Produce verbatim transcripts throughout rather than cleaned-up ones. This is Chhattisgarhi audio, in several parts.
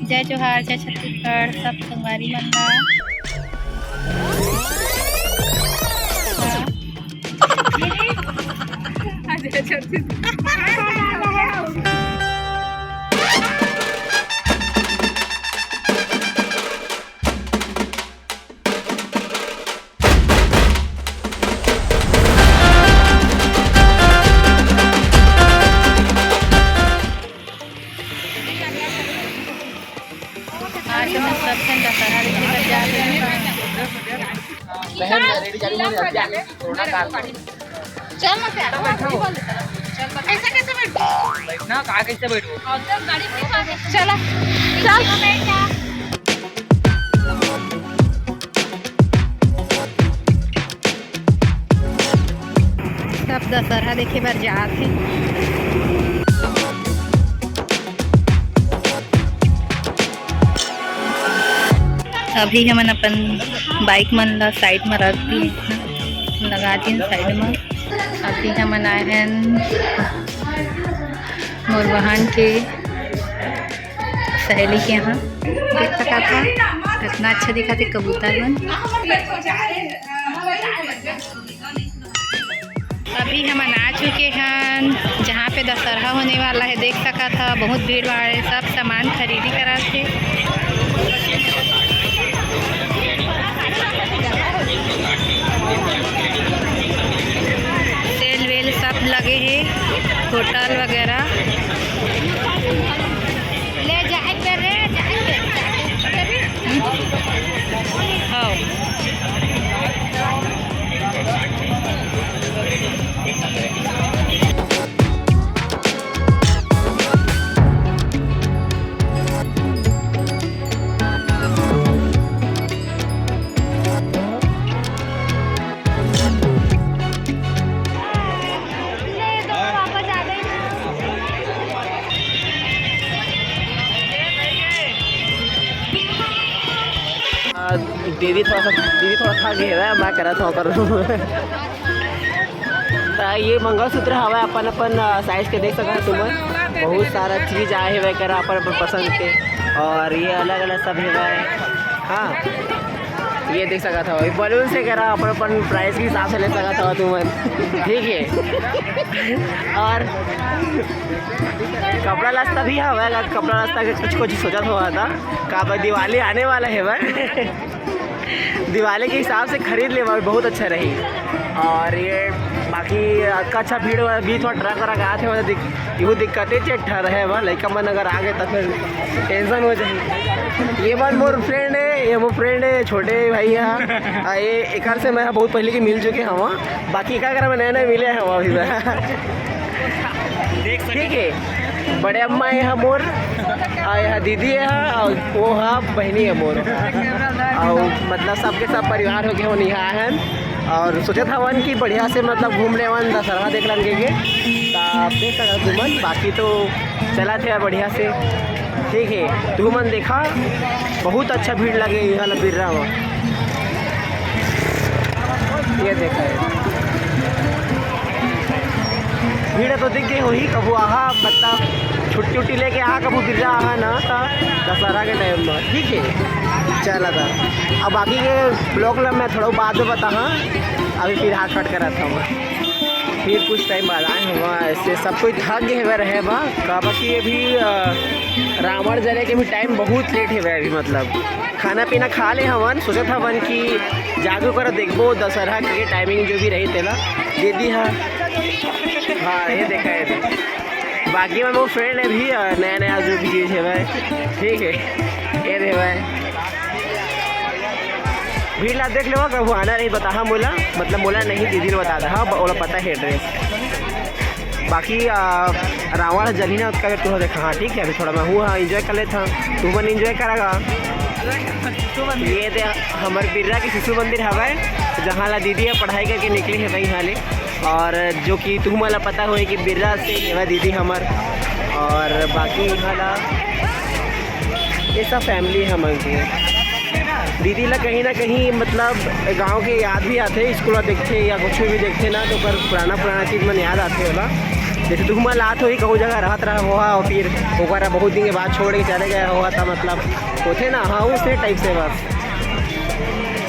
जय जोहार, जय छत्तीसगढ़, सब संगवारी मन ला। जय छत्तीसगढ़। आज हम सब झन दशहरा देखे बर जा रहे हैं। चल ना प्यार, ऐसा कैसे बैठो? बैठना का, कैसे बैठो? चला, चल। सब दशहरा देखे बर जात हे। अभी हमन अपन बाइक मन ला साइड म रख दिए, लगा दिए साइड म। अभी हमन आए हन मोर बहन के सहेली के यहाँ। देख सकत हा, कितना अच्छा दिखत हे कबूतर मन। अभी हमन आ चुके हन, जहाँ पे दशहरा होने वाला है। देख सकत हा, बहुत भीड़ भाड़ है, सब सामान खरीदी करत हे। सेल वेल सब लगे हे, होटल वगैरह। ले जाए के रे, जाए के, जाए के। हम्म। हाँ। आ, दीदी थोड़ा सा, दीदी थोड़ा थक गए है, मैं करा था ओकर। त ये मंगलसूत्र हवय, अपन अपन, अ, साइज के देख सकत हो तुमन। बहुत सारा चीज आए हवय करा अपन अपन पसंद के, और ये अलग अलग सब हवय। हाँ, ये देख सकत हो, ये बलून से करा अपन अपन प्राइस के हिसाब से ले सकत हो तुमन, ठीक है। और कपड़ा लत्ता भी हवय, अगर कपड़ा लत्ता के कुछ कुछ सोचत हो त, काबर दिवाली आने वाला हवय। दिवाली के हिसाब से खरीद ले भाई, बहुत अच्छा रही। और ये बाकी अच्छा अच्छा भीड़ वाला भी थोड़ा ट्रक व्रक आथे, मतलब दिक-, इहू दिक्कते चे ठहर है वह लइका मन अगर आ गए तो फिर टेंशन हो जाए। ये बात मोर फ्रेंड है, ये वो फ्रेंड है, छोटे भाई है। आ, ये एकर से मैं बहुत पहले के मिल चुके हैं वहाँ, बाकी का करा मैं नया नया मिले हैं वहाँ भी मैं। देख सके। ठीक है, बड़े अम्मा है मोर, आ, यहाँ दीदी है, और वो हाँ बहनी है मोर, और मतलब सबके सब परिवार हो गए होन यहाँ है, और सोचत हवन कि बढ़िया से मतलब घूम लेवन, दशहरा देख लन के, के। तो आप देख सकत तुमन, बाकी तो चलत हे बढ़िया से, ठीक है। तुमन देखा, बहुत अच्छा भीड़ लगे ये वाला बिर्रा में। ये देखा है, भीड़ तो दिख गई होही। कभू आहा, मतलब छुट्टी उट्टी लेके आहा, कभू बिर्रा आहा ना, तो दशहरा के टाइम में, ठीक है। चला था, अब बाकी के ब्लॉग ला मैं थोड़ा बाद में बताहा, अभी फिर हाथ कट कर रहा था। फिर कुछ टाइम बाद आए हवा, ऐसे सब कोई थक गए हवे रहे बा, काबर कि अभी, अ, रावण जले के भी टाइम बहुत लेट हवे अभी, मतलब खाना पीना खा ले हवन, सोचत हवन कि जाके ओकरा देखबो दशहरा के टाइमिंग जो भी रही तेला। दीदी हा, हाँ ये देखा है, बाकी में वो फ्रेंड है भी, अ, नया नया जो भी चीज है भाई, ठीक है, ये दे भाई। भीड़ ला देख लेवा, कभू आना रही बताहा मोला, मतलब मोला नहीं, दीदी ने बता दे, हाँ, ओला पता है एड्रेस। बाकी, आ, रावण जलही ना, ओतका बेर तुहा देखा, हाँ, ठीक है, अभी थोड़ा मैं हूँ, हाँ, एंजॉय कर लेता, तुमन एंजॉय करेगा। ये दे हमर बिर्रा के शिशु मंदिर हवय, जहाँ ला दीदी ह पढ़ाई करके निकली है वही हाले, और जो कि तुमन ला पता होही कि बिर्रा से हवय दीदी हमर, और बाकी यहाँ ला ये सब फैमिली हमन के। दीदी ला कहीं ना कहीं मतलब गांव के याद भी आथे, स्कूल ला देखथे या कुछ भी देखथे ना, तो ओकर पुराना पुराना चीज मन याद आथे ओला। जैसे तुमन ला आत होही, कहूँ जगह रहत रहा होहा, और फिर ओकरा बहुत दिन के बाद छोड़ के चले गए होहा, त मतलब होथे ना, हाँ, उसने टाइप से बस।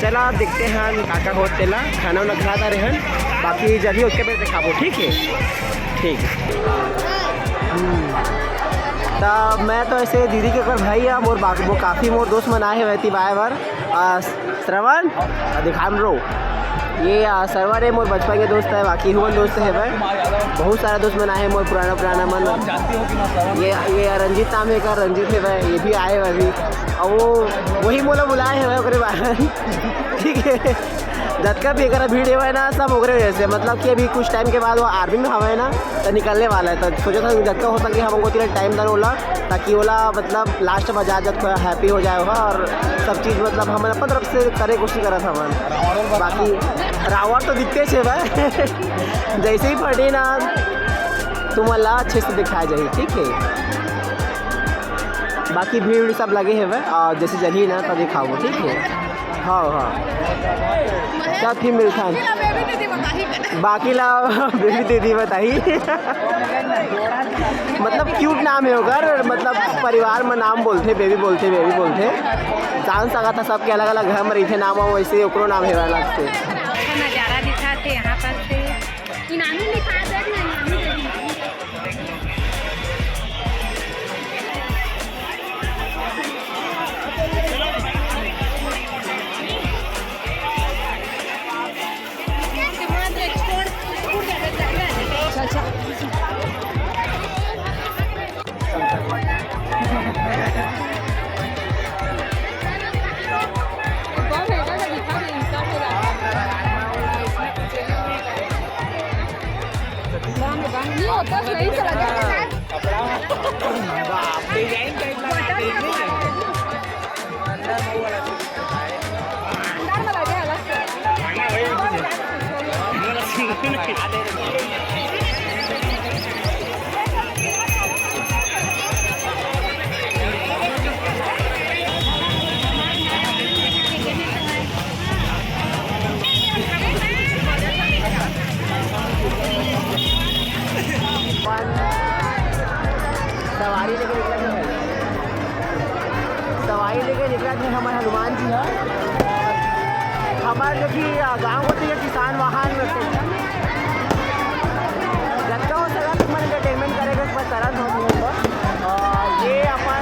चला, देखते हैं का का होत तेला, खाना वाना खा तारे हन, बाकी जल्दी ओके बेर दिखाबो, ठीक है? ठीक है। हम्म। त मैं तो ऐसे दीदी के ओकर भाई है, मोर बाकी वो काफ़ी मोर दोस्त मन आए हुए थी बाय बार। आ, श्रवण, आ, दिखान रो। ये, आ, सरवर है, मोर बचपन के दोस्त है, बाकी हुआ दोस्त है भाई। बहुत सारा दोस्त मन आए हैं, मोर पुराना, पुराना मन। ये, ये रंजीत नाम है का, रंजीत है भाई, ये भी आए भाई अभी। और वो, वही मोला बुलाए है भाई, ओकरे बाद। ठीक है, जतका भी एकरा भीड़ है ना, सब ओकरे वजह से। मतलब कि अभी कुछ टाइम के बाद वो आर्मी में हवा है ना, तो निकलने वाला है। तो सोचा था जतका हो सके हम ओती टाइम दन ओला, ताकि ओला मतलब लास्ट में जा, जब थोड़ा हैप्पी हो जाए होगा और सब चीज़ मतलब हमन अपन तरफ से करे कोशिश करत हमन। बाकी रावण तो दिखते छे भाई। जैसे ही फटे ना, तुमन ला अच्छे से दिखाया जाही, ठीक है? बाकी भीड़ सब लगे है भाई, और जैसे जल्दी ना तब दिखाओ, ठीक है? हाँ, हाँ। सब फिर मिलथन। बाकी ला बेबी दीदी बताही। मतलब क्यूट नाम है ओकर, मतलब परिवार में नाम बोलथे, बेबी बोलथे, बेबी बोलथे। जान सकत ह सबके अलग-अलग घर में रहिथे नाम, और वैसे ओकरो नाम है अलग से। अच्छा नजारा दिखाथे यहाँ पर से। इनामी लिखा दे ना, इनामी दे। सवारी लेके निकला था भाई। सवारी लेके निकला था हमारे हनुमान जी ह। और हमारे जो कि, आ, गाँव होती है किसान वाहन में से जतका हो सका तुमन एंटरटेनमेंट करे के बस तरह से हम लोग को। और ये अपन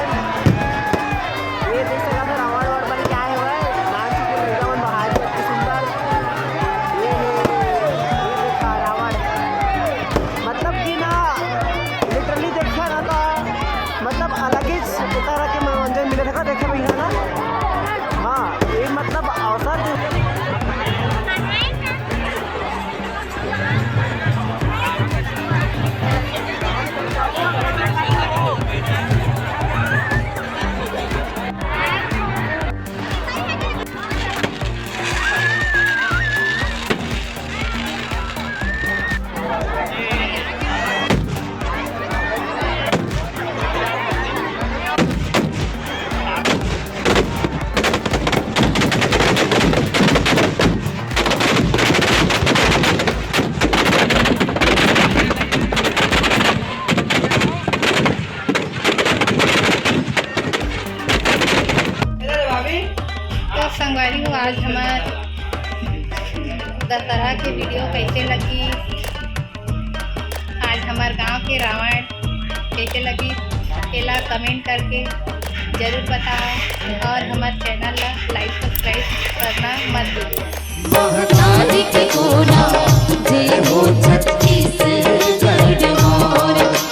ये देख सकत ह रावण वावण बन के आए हुए हैं। नाच के लइका मन बाहर के अति सुंदर। ये है, ये देखा रावण। मतलब कि ना, literally देखा ना तो मतलब अलग ही तरह के मनोरंजन मिले था देखे भैया ना। हाँ, ये मतलब अवसर तो संगवारी हो, आज हमार दशहरा के वीडियो कैसे लगी, आज हमार गांव के रावण कैसे लगी, एला कमेंट करके जरूर बताओ और हमार चैनल ला लाइक सब्सक्राइब करना मत भूलो। महाकाली के कोना, जय हो छठ